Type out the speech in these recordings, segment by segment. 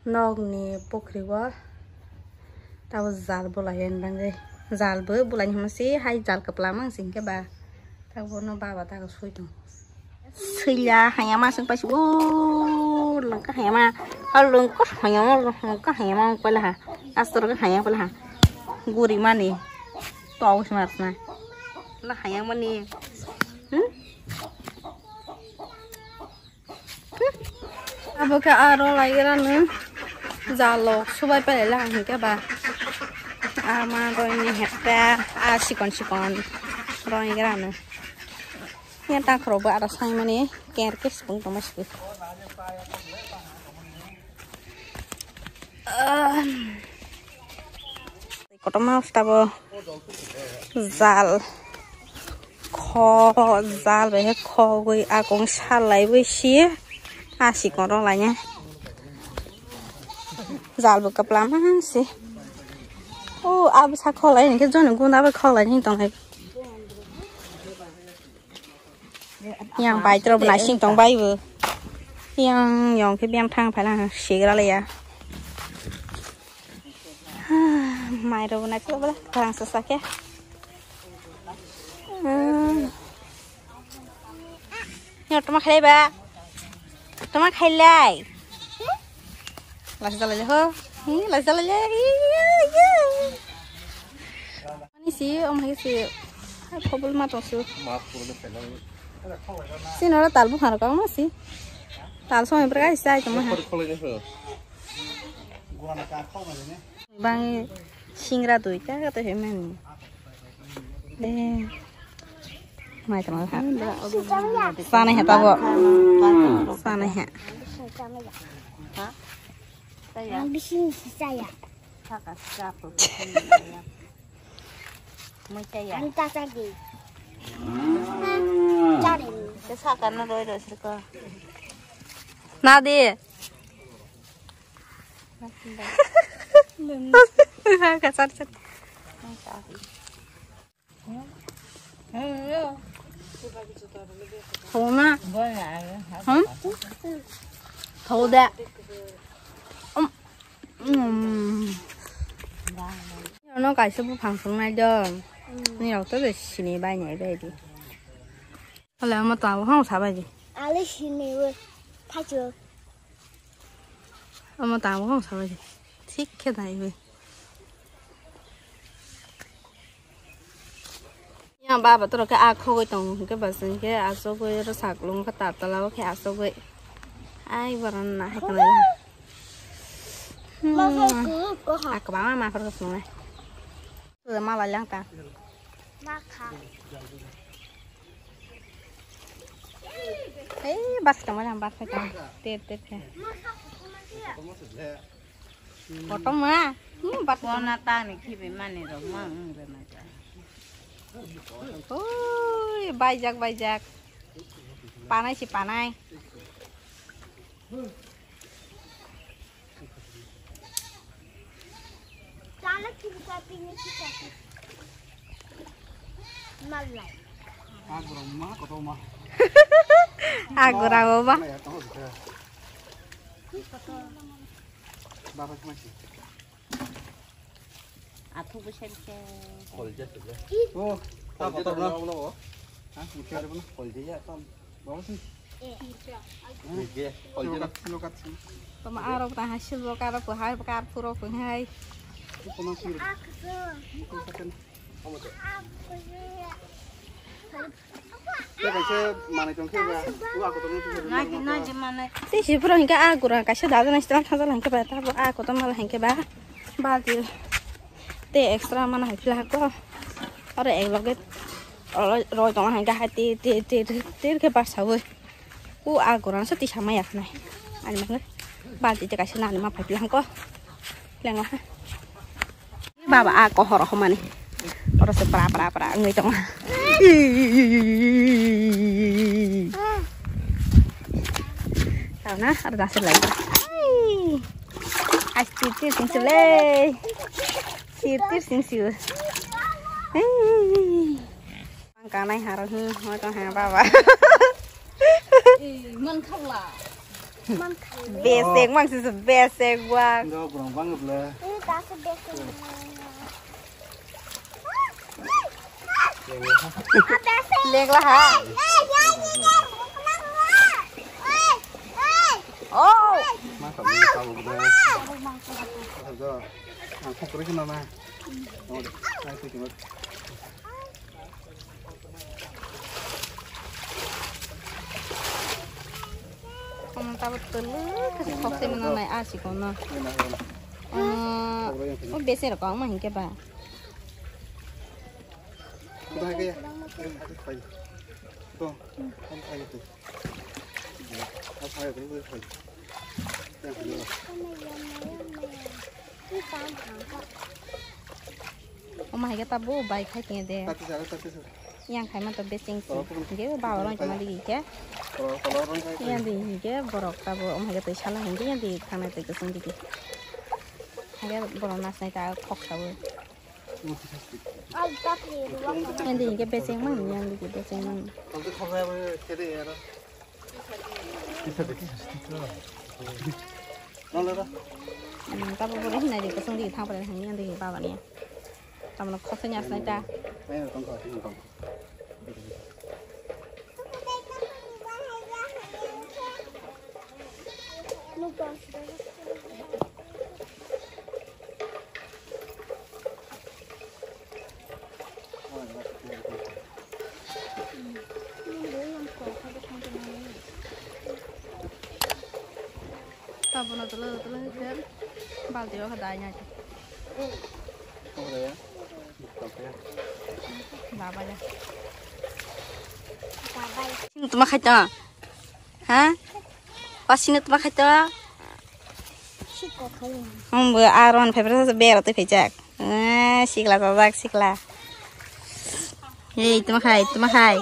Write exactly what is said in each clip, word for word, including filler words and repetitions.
Nokni pokri o tabo jal bulai ani bagwi. Jal bo bulai ni hwnse hai jal kwplama wngse hinkhe ba. Tabo no baba ta sui tong. Sila hayama sung pasi o lungka hayama. Hal lungka hayama lungka hayama pala ha. Astor ka hayama pala ha. Guri mani. To aus mas na. La hayama ni. Hmm? Abo khe aro laigra no jalo subai pele la hinkhe ba. Ama roi ni hepta a sikon sikon roi gra no. Yang takhro bo aro sai mani ker ke sipung toma sipung. Kotorma tabo jal kho jal bai khe khogwi akung salai bai si asi kotor laina jal bo kwplama si o abo sa kholai hinkhe joni gunda bai kholai ni tongnai. Yang bai tro bwna sing tong bai bo. Yang yang khe biang thang phala sigra le ya. Mai ro bwna tro bwla thang sa sa khe. Hmm. Yang toma khlai ba. Toma khlai lai. Lasi dalai ho. Hi lasi dalai. Hi ya ya. Ani si, om hai si. Hai, khobol ma tong su. Si nora tal bukhang rok ma si. Tal song ipra kai sai tong ma ha. Bang singra dui ta ka to he mani. De. Mai tong ha. Sana he tabo. Sana he. Bising saya. Mui chaya. Ani ta chagi. Chari. Te saka no roi roi sirko. Na di. Ka char char. Thau na. Hmm? Thau da. Um. Mm. Ano kaisa buphang swngnai do. Mm. Ni rok to sini bai nai bai di. Hala mo tabo hong sabai di. Ale sini we. Thachu. Amo tabo hong sabai di. Thik khe nai bai. Yang baba toro khe a khogoi tongo hwnkhe ba chwng khe achugoi oro saklung khe tatala o khe achugoi. Ai boran na hai kana. Mama ku ko ha. Akba ma ma khor ko sunai. Tu ma la lang ta. Ma kha. Ei bas ka ma lang bas ka. Ter ter khe. Kotorma. Hmm, bat kona tani khibi mani rok ma wng rwna ta. Oi, baijak, baijak. Panai si panai. Malai. Agurang ma, kotorma. Agurang ma. Baba kemasi. Athu bwsai se. Kolja se. Oh, ta kotor na. Ha, mukhe re bono. Kolja ya tam. Baba se. Mukhe. Kolja na. Lokat, lokat se. Toma aro ta hasil bo karo ko hai kar puro ko hai. Kono sir. Kono saken. Tei kaisa manwi tongkhe ba, o ako tongma tongkhe. Nagi, nagi manwi. Tei si pura hinkhe a gura kaisa dada nai sitwng thajak hinkhe ba, tabo a kotor mala hinkhe ba, balti tei extra mana hai phila hako. Oro ek loge roi tongma hinkhe hai tei, tei, tei, tei, tei khe barsawi. O a gura se tisa maya khnai. Ani mangwi balti tei kaisa nani ma phai phila hako. Lengo ha. Baba a kohor homani. Oro se pra pra pra wngwi tongo. Tauna aro dase lai. Ai tir tir sing sile. Tir tir sing sile. Ang kanai haro hi, hoi tong ha baba. Ei, man khala. Besek mang sisi besek bang. Enggak, kurang banget lah. Ini kasih besek. Lek lah ha. Oh. Masa beli tahu udah. Ada. Aku kira kenapa? Oh, saya sih kenapa? Omo tabuk tolo kasi khokse mano nai a siko no. Omo o bese rok ma hinke ba. Omo hai khe tabuk bai khai khe de. Yang khai ma to beseng si. Ge baba rong tongma digi khe. Yang di hige borok tabuk omo hai khe twi sala hinge yang di thangnai twi kwchwng digi. Hai khe borok nasnai ta khok tabuk. Yang di hige beseng mang yang digi beseng mang. Hmm, tabuk borok hinai di kwchwng digi thang pai hinge yang digi baba ni. Tamno khosoi ni asnai ta. Tabono tolo tolo khe balti o khe dai nai. Baba ya. Sini tuma khai ta. Ha? Pas sini tuma khai ta. Hum bu aron favorite bero te pejak. Eh, sikla sajak sikla. Hei, tuma khai, tuma khai.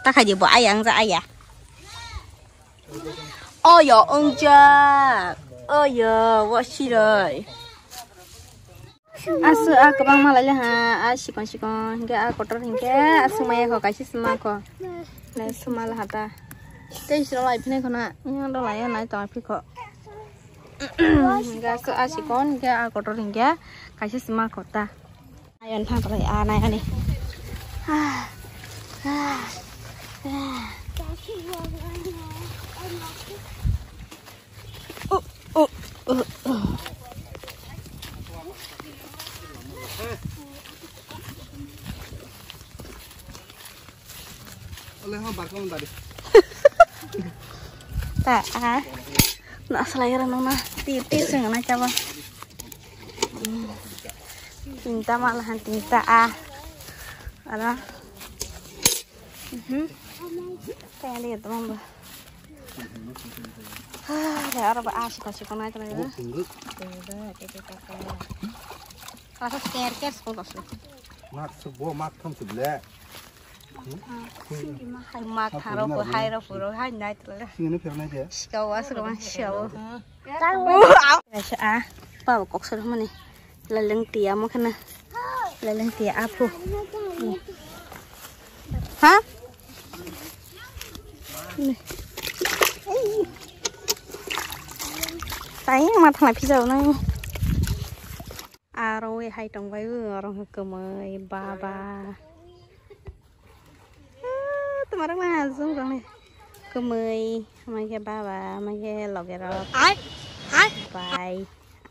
Ta khai di bo ayang ja aya. Oyo, ongjak. Oyo, wasiroi. Asu a kwbang malai le ha, a sikon sikon, hinkhe a kotor hinkhe a sumaya kho, kaisa suma kho. Lai suma la hata. Tei siro lai phine khona, yang do lai nai tong phi kho. Hinkhe asu a sikon, hinkhe a kotor hinkhe kaisa suma kho ta. Ayon thang tong a nai ani. Ah. Ah. Ah. Oh, oh, oh, oh. Ole ho bakong dari. Ta a. Na salai ra nang na. Ti ti sing na chaba. Tinta malah tinta a. Ada. Mhm. Kaya dia teman ba. Ah, ya aro ba a sikon sikon ai teman. Asa ker ker sikon tos. Mak subo mak tham suble. Hai mak haro bo hai ro puro hai nai teman. Sini pernah dia. Sikau asa kau sikau. Asa a. Pau kok sar mani. Laleng tia mo khana. Laleng tia aphu. Ha? Tai ma thana phijao nai. Aro we hai tong bai u aro kwmai baba. Ah, tuma rok ma jung rok ni. Kwmai, ama khe baba, ama khe loge rok. Ai, ai. Bai,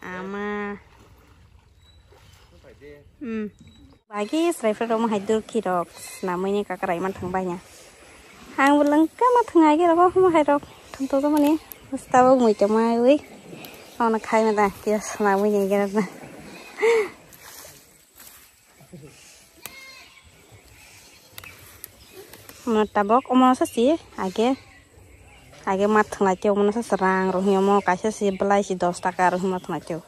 ama. Hmm. Bagi srai phai rok mo hai durki rok snamwi ni kakrai ma thang bai ya. Ang bo lengka ma thang agi rok mo hai rok thang to mani. Stabo mui to mai wi. Ono khai ma da kisa snamwi ni agi rok na. Omo tabok omo sa si age age mat thwnglai teo omo sa rang rohingya omo kaisa si belai si dos taka rohingya thwnglai teo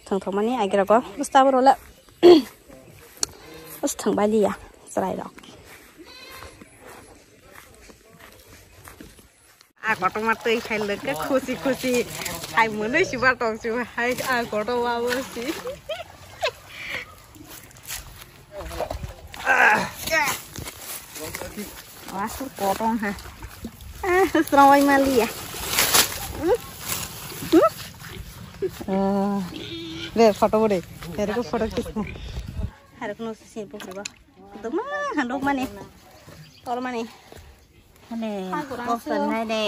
thwngthokmani age rogo bwstaboro le bwsthwng bai liya chwrai rok. A kotorma twi khai lwkhe khusi khusi hai mwnwi si ba tong si hai a kotorma bo si. Aswk kotor ha. Ah, srong bai maliya. Ah, be photo bo de. Ere ko photo kis. Harok no si bukhribo. Duma handuk mani. Tol mani. Mane, kok sanai de.